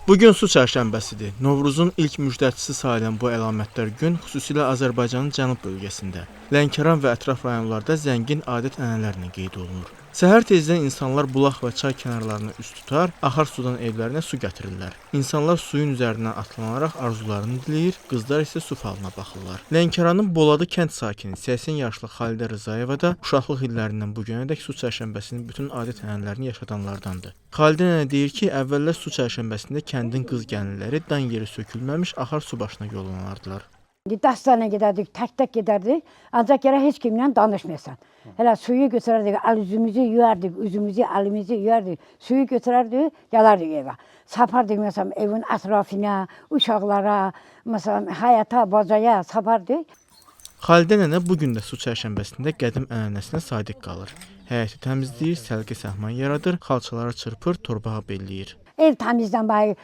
Bu gün su çərşənbəsidir. Novruzun ilk müjdəçisi sayılan bu əlamətdar gün xüsusilə Azərbaycanın cənub bölgəsində, Lənkəran və ətraf rayonlarda zəngin adət-ənənələrlə qeyd olunur. Səhər tezdən insanlar bulaq və çay kənarlarına üz tutar, axar sudan evlərinə su gətirirlər. İnsanlar suyun üzərindən atlanaraq arzularını diləyir, qızlar isə su falına baxırlar. Lənkəranın Boladı kənd sakini 80 yaşlı Xalidə Rızayeva da uşaqlıq illərindən bu günədək su çərşənbəsinin bütün adət-ənənələrini yaşadanlardandır. Xalidə nənə deyir ki, əvvəllər su çərşənbəsində kəndin qız gəlinləri dan yeri sökülməmiş axar su başına yollanardılar. Dəstənə gedərdik, tək-tək gedərdik. Ancaq gərək heç kimlə danışmayasan. Hələ suyu götürərdik, əl üzümüzü yuyardık, üzümüzü, əlimizi yuyardık. Suyu götürərdik, gələrdik evə. Sapardıq məsələn evin ətrafına, uşaqlara, məsələn həyata, bacaya sapardıq. Xalidə nənə bu gün də su çərşənbəsində qədim ənənəsinə sadiq qalır. Həyəti təmizləyir, səliqə-səhman yaradır, xalçalara çırpır, torbağa belləyir. Ev təmizləmək,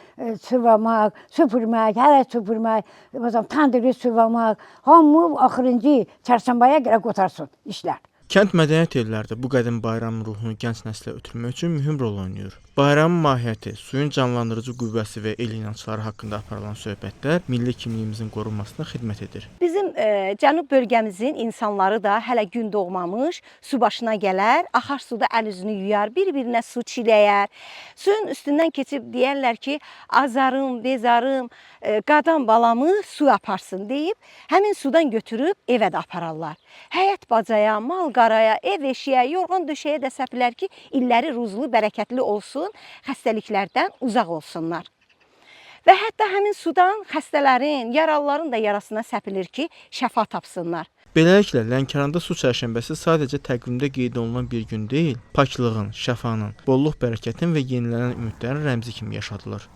sıvamaq, süpürmək, hələ süpürmək, məsələn tandırı sıvamaq, hamı axırıncı çərşənbəyə görə qurtarsın işlər. Kənd mədəniyyət evləri də bu qədim bayramın ruhunu gənc nəslə ötürmək üçün mühüm rol oynayır. Bayramın mahiyyəti, suyun canlandırıcı qüvvəsi və el inancları haqqında aparılan söhbətlər milli kimliyimizin qorunmasına xidmət edir. Bizim cənub bölgəmizin insanları da hələ gün doğmamış su başına gələr, axar suda əl üzünü yuyar, bir-birinə su çiləyər. Suyun üstündən keçib deyərlər ki, azarım, bezarım, qadan balamı su aparsın deyib, həmin sudan götürüb evə də apararlar. Həyət bacaya, mal qaraya, ev eşiyə, yorğan döşəyə də səpilər ki, illəri ruzlu, bərəkətli olsun, xəstəliklərdən uzaq olsunlar. Və hətta həmin sudan xəstələrin, yaralıların da yarasına səpilir ki, şəfa tapsınlar. Beləliklə, Lənkəranda su çərşənbəsi sadəcə təqvimdə qeyd olunan bir gün deyil, paklığın, şəfanın, bolluq bərəkətin və yenilənən ümidlərin rəmzi kimi yaşadılır.